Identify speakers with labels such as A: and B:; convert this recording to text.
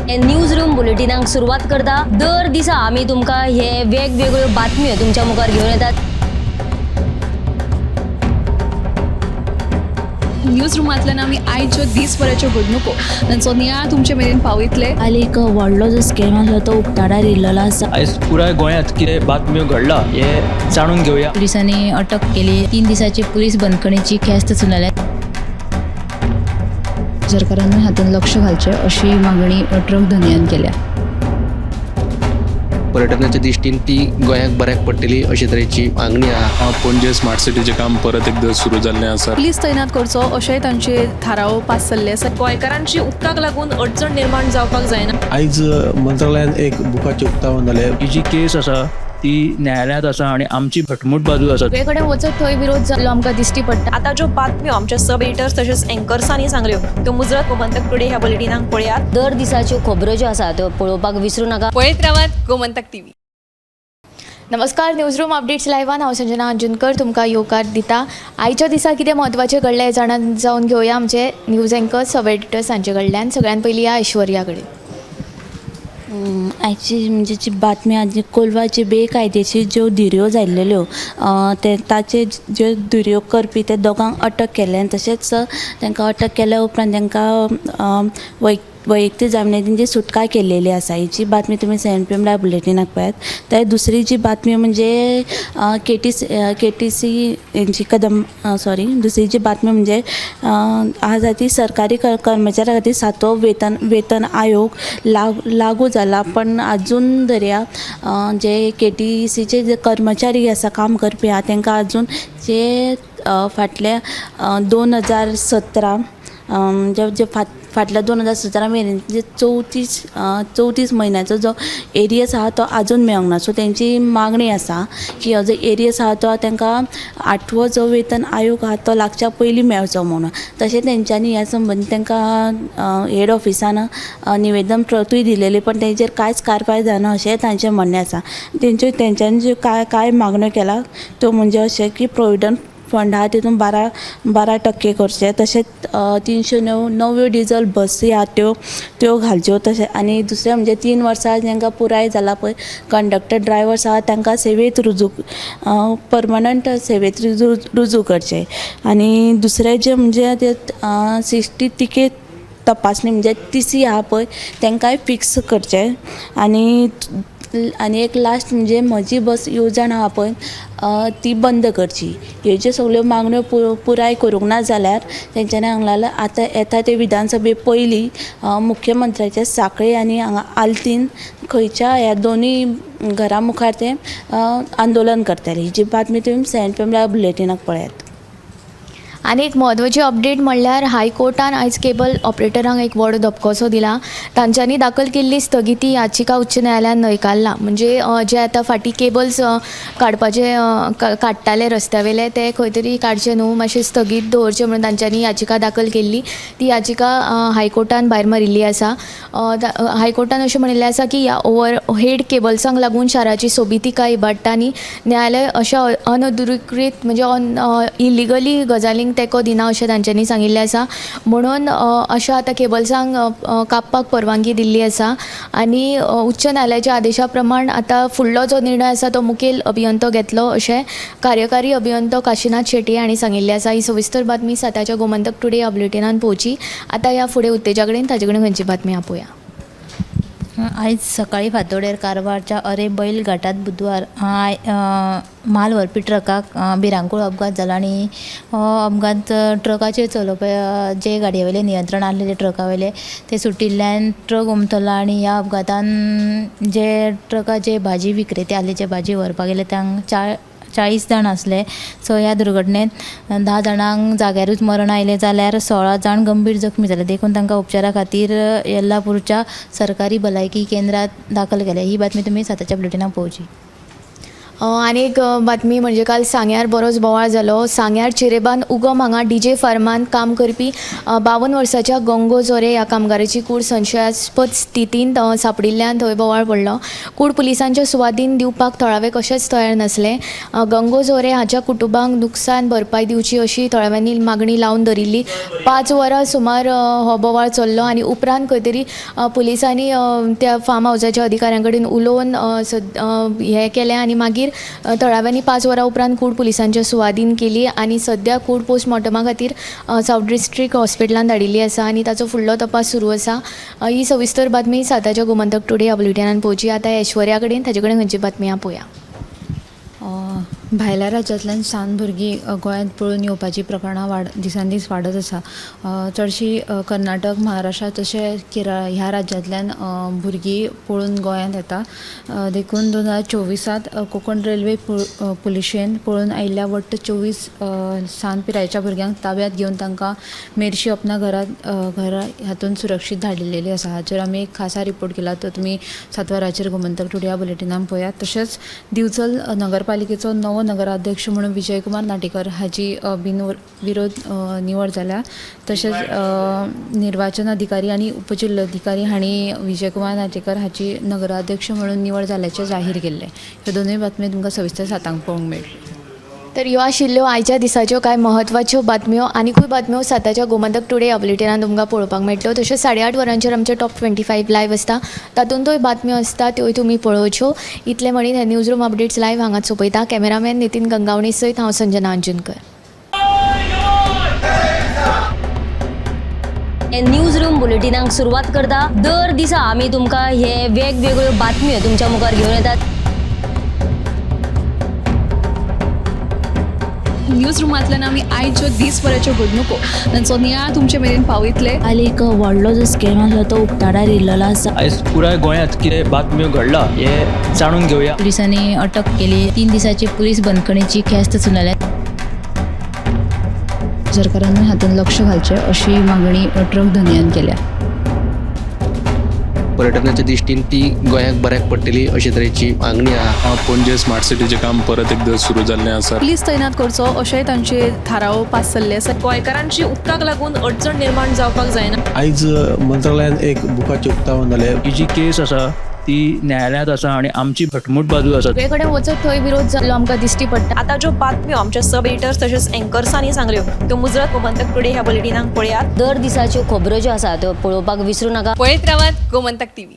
A: News room बुलेटिनाक सुरवात करता. दर दिसा आमी तुमकां हे वेगवेगळ्यो बातम्यो तुमच्या मुखार घेवन येतात.
B: न्यूज रुमांतल्यान आमी आयच्यो दीसभराच्यो घडणुको तांचो नियाळ तुमचे मेरेन पावयतले.
C: काल एक व्हडलो जो स्कॅम आसलो तो उक्ताडार येयल्लो आसा.
D: आयज पुराय गोंयांत कितें बातम्यो घडला हें जाणून घेवया.
E: पुलिसांनी अटक केली. 3 दिसाची पुलीस बंदखणीची ख्यास्त सुनायल्या.
F: सरकारान हातूंत लक्ष घालचें अशी मागणी ट्रक धनयान केल्या.
G: पर्यटनाच्या दृश्टीन ती गोंयाक बऱ्याक पडटली अशे तरेची मागणी आहा.
H: पणजे स्मार्ट सिटीचें काम परत एकदां सुरू जाल्लें आसा.
B: पुलीस तैनात करचो अशेंय तांचे थाराव पास जाल्ले आसा.
I: गोंयकारांची उदकाक लागून अडचण निर्माण जावपाक जायना.
J: आयज मंत्रालयान एक बुकाचें उक्तावण जालें.
D: ही जी केस आसा ती न्यायालयांत आसा आनी आमची घटमूट बाजू आसा.
F: सगळे कडेन वचत थंय विरोध जाल्लो आमकां दिश्टी पडटा.
I: आतां ज्यो बातम्यो आमच्या सब एडिटर्स तशेंच एंकर्सांनी सांगल्यो त्यो मुजरत गोमंतक टुडे ह्या बुलेटिनाक पळयात.
A: दर दिसाच्यो खबरो ज्यो आसा त्यो पळोवपाक विसरूं नाका.
I: पळयत रावात गोमंतक टीव्ही.
F: नमस्कार, न्यूज रूम अपडेट्स लायव्हान हांव संजना अंजुनकर तुमकां येवकार दिता. आयच्या दिसा कितें म्हत्वाचें घडलें हें जाणा जावन घेवया आमचे न्यूज एंकर्स सब एडिटर्स हांचे कडल्यान. सगळ्यान पयलीं या ऐश्वर्या कडेन.
C: आयची म्हणजे जी बातमी आहा जी कोलवा जी बेकायदेशीर ज्यो धिरयो जाल्ल्यो ते ताचे ज्यो धिरयो करपी ते दोगांक अटक केले आनी तशेंच तांकां अटक केल्या उपरांत तांकां वैयक्तीक जामिनार तेंची सुटका केल्लेली आसा. हेची बातमी तुमी 7 PM live बुलेटिनाक पळयात. ते दुसरी जी बातमी म्हणजे केटीसी हेंची कदम सॉरी दुसरी जी बातमी म्हणजे आसा ती सरकारी कर्मचाऱ्या खातीर 7वो वेतन आयोग लागू जाला, पण आजून दर्या जे केटीसीचे जे कर्मचारी आसा काम करपी आहा तांकां आजून जे फाटल्या 2017 जे फाटल्या 2017 मेरेन जे 34 म्हयन्याचो जो एरियस आहा तो आजून मेळोंक ना. सो तेंची मागणी आसा की हो जो एरियस आहा तो तांकां 8वो जो वेतन आयोग आहा तो लागच्या पयलीं मेळचो म्हणून. तशें तेंच्यांनी ह्या संबंदी तांकां हेड ऑफिसान निवेदन प्रतूय दिलेलें, पण तेंचेर कांयच कारवाय जायना अशेंय तांचें म्हणणें आसा. तेंच्यांनी ज्यो कांय कांय मागण्यो केला त्यो म्हणजे अशें की प्रोविडंट फंड आहा तितून 12% करचें, तशेंच 309 नव्यो डिजल बसी आहा त्यो घालच्यो. तशें आनी दुसरें म्हणजे 3 वर्सां जांकां पुराय जाला पळय कंडक्टर ड्रायवर्स आहा तांकां सेवेंत रुजू परमनंट सेवेंत रुजू करचें. आनी दुसरें जें म्हणजे ते 60 तिकेट तपासणी म्हणजे टीसी आहा पळय तांकांय फिक्स करचें. आनी एक लास्ट म्हणजे म्हजी बस येवजण आहा पळय ती बंद करची. ह्यो ज्यो सगल्यो मागण्यो पुराय करूंक ना जाल्यार तेंच्यांनी हांगलाले आतां येता ते विधानसभे पयलीं मुख्यमंत्र्याचे सांखळे आनी हांगा आल्तीन खंयच्या ह्या दोनूय घरा मुखार ते आंदोलन करतले. ही जी बातमी तुमी 7 PM live बुलेटिनाक पळयात.
F: आनी एक म्हत्वाची अपडेट म्हणल्यार हायकोर्टान आयज केबल ऑपरेटरांक एक व्हड धपकोसो दिला. तांच्यांनी दाखल केल्ली स्थगिती याचिका उच्च न्यायालयान न्हयकारला. म्हणजे जे आतां फाटीं केबल्स काडपाचे काडटाले रस्त्या वयले ते खंय तरी काडचे न्हू, मातशें स्थगीत दवरचें म्हणून तांच्यांनी याचिका दाखल केल्ली. ती याचिका हायकोर्टान भायर मारिल्ली आसा. हायकोर्टान अशें म्हणिल्लें आसा की ह्या ओवरहेड केबल्सांक लागून शाराची सोबितिकाय इबाडटा आनी न्यायालय अशा अनधिकृत म्हणजे इलिगली गजालींक तेंको दिना अशें तांच्यांनी सांगिल्लें आसा. म्हणून अशा आतां केबल्सांक कापपाक परवानगी दिल्ली आसा आनी उच्च न्यायालयाच्या आदेशा प्रमाण आतां फुडलो जो निर्णय आसा तो मुखेल अभियंतो घेतलो अशें कार्यकारी अभियंतो काशीनाथ शेट्ये हांणी सांगिल्लें आसा. ही सविस्तर बातमी 7च्या गोमंतक टुडे ह्या बुलेटिनान पळोवची. आतां ह्या फुडें उत्तेजा कडेन ताचे कडेन खंयची बातमी आपोवया.
E: आयज सकाळीं फांतोडेर कारवारच्या अरे बैल घाटात बुधवार माल व्हरपी ट्रकाक भिरांकूळ अपघात जाला आनी हो अपघात ट्रकाचेर चलोवपा जे गाडये वयलें नियंत्रण आसलें ट्रका वयलें तें सुटिल्ल्यान ट्रक उमथलो आनी ह्या अपघातान जे ट्रकाचे भाजी विक्रेते आसले जे भाजी व्हरपाक गेले तांकां 40 जाण आसले. सो ह्या दुर्घटनेत 10 जाणांक जाग्यारूच मरण आयलें जाल्यार 16 जाण गंभीर जखमी जाले, देखून तांकां उपचारा खातीर येल्लापूरच्या सरकारी भलायकी केंद्रात दाखल केले. ही बातमी तुमी 7च्या बुलेटिनाक पळोवची.
F: आनी एक बातमी म्हणजे काल सांग्यार बरोच बोवाळ जालो. सांग्यार चिरेबान उगम हांगा डीजे फार्मान काम करपी 52 वर्साच्या गंगो जोरे ह्या कामगाराची कूड संशयास्पद स्थितींत सांपडिल्ल्यान थंय बोवाळ पडलो. कूड पुलिसांच्या सुवादीन दिवपाक थळावे कशेंच तयार नासले. गंगो जोरे हाच्या कुटुंबाक नुकसान भरपाय दिवची अशी थळाव्यांनी मागणी लावन धरिल्ली. 5 वरां सुमार हो बोवाळ चल्लो आनी उपरांत खंय तरी पुलिसांनी त्या फार्म हावजाच्या अधिकाऱ्यां कडेन उलोवन हें केलें आनी मागीर थळाव्यांनी 5 वरां उपरांत कूड पुलिसांच्या सुवादीन केली आनी सद्या कूड पोस्टमॉर्टमा खातीर सावथ डिस्ट्रिक्ट हॉस्पिटलान धाडिल्ली आसा आनी ताचो फुडलो तपास सुरू आसा. ही सविस्तर बातमी 7च्या गोमंतक टुडे ह्या बुलेटिनान पळोवची. आतां ऐश्वर्या कडेन, ताचे कडेन खंयची बातमी आहा पळोवया.
E: भायल्या राज्यांतल्यान सान भुरगीं गोंयांत पळून येवपाची प्रकरणां दिसान दीस वाडत आसा. चडशीं कर्नाटक, महाराष्ट्र तशें केरळ ह्या राज्यांतल्यान भुरगीं पळून गोंयांत येता. देखून 2024 कोंकण रेल्वे पुलिशेन पळून आयिल्ल्या वट्ट 24 सान पिरायेच्या भुरग्यांक ताब्यांत घेवन तांकां मेरशी अपना घरा हातून सुरक्षीत धाडिल्लेली आसा. हाचेर आमी एक खासा रिपोर्ट केला, तो तुमी 7 वरांचेर गोमंतक टुडे ह्या बुलेटिनान पळयात. तशेंच दिवचल नगरपालिकेचो नवो नगराध्यक्ष म्हणून विजयकुमार नाटेकर हाजी बिनविरोध निवड जाल्या. तशेंच निर्वाचन अधिकारी आनी उपजिल्लोधिकारी हांणी विजयकुमार नाटेकर हाची नगराध्यक्ष म्हणून निवड जाल्याचें जाहीर केल्लें. ह्यो दोनूय बातम्यो तुमकां सविस्तर 7 पळोवंक मेळटल्यो.
F: तर ह्यो आशिल्ल्यो आयच्या दिसाच्यो कांय म्हत्वाच्यो बातम्यो. आनिकूय बातम्यो 7च्या गोमंतक टुडे ह्या बुलेटिनान तुमकां पळोवपाक मेळटल्यो. तशेंच 8:30 वरांचेर आमचे टॉप 25 लायव्ह आसता, तातूंतय बातम्यो आसता, त्योय तुमी पळोवच्यो. इतलें म्हणीत हे न्यूज रूम अपडेट्स लायव्ह हांगाच सोंपयता. कॅमेरामॅन नितीन गंगावणे सयत हांव संजना अंजुनकर.
A: हे न्यूज रूम बुलेटिनाक सुरवात करता. दर दिसा आमी तुमकां हे वेगवेगळ्यो बातम्यो तुमच्या मुखार घेवन येतात.
B: न्यूज रुमांतल्यान आमी आयच्यो दीसभराच्यो घडणुको तांचो नियाळ तुमचे मेरेन पावयतले.
C: काल एक व्हडलो जो स्कॅम आसलो तो उक्ताडार येयल्लो आसा.
D: आयज पुराय गोंयांत कितें बातम्यो घडला हें जाणून घेवया.
E: पुलिसांनी अटक केली. 3 दिसाची पुलीस बंदखणीची ख्यास्त सुनायल्या.
B: सरकारान हातूंत लक्ष घालचें अशी मागणी ट्रक धनयान केल्या.
G: पर्यटनाच्या दृश्टीन ती गोंयाक बऱ्याक पडटली अशे तरेची मागणी आहा.
H: पणजे स्मार्ट सिटीचें काम परत एकदां सुरू जाल्लें आसा.
B: पुलीस तैनात करचो अशेंय तांचे थाराव पास जाल्ले आसा.
I: गोंयकारांची उदकाक लागून अडचण निर्माण जावपाक जायना.
J: आयज मंत्रालयान एक बुकाचें उक्तावण जालें.
D: ही जी केस आसा ती न्यायालयांत आसा आनी आमची घटमूट बाजू आसा.
F: सगळे कडेन वचत थंय विरोध जाल्लो आमकां दिश्टी पडटा.
I: आतां ज्यो बातम्यो आमच्या सब एडिटर्स तशेंच एंकर्सांनी सांगल्यो त्यो मुजरत गोमंतक टुडे ह्या बुलेटिनाक पळयात.
A: दर दिसाच्यो खबरो ज्यो आसा त्यो पळोवपाक विसरू नाका.
B: पळयत रावात गोमंतक टीव्ही.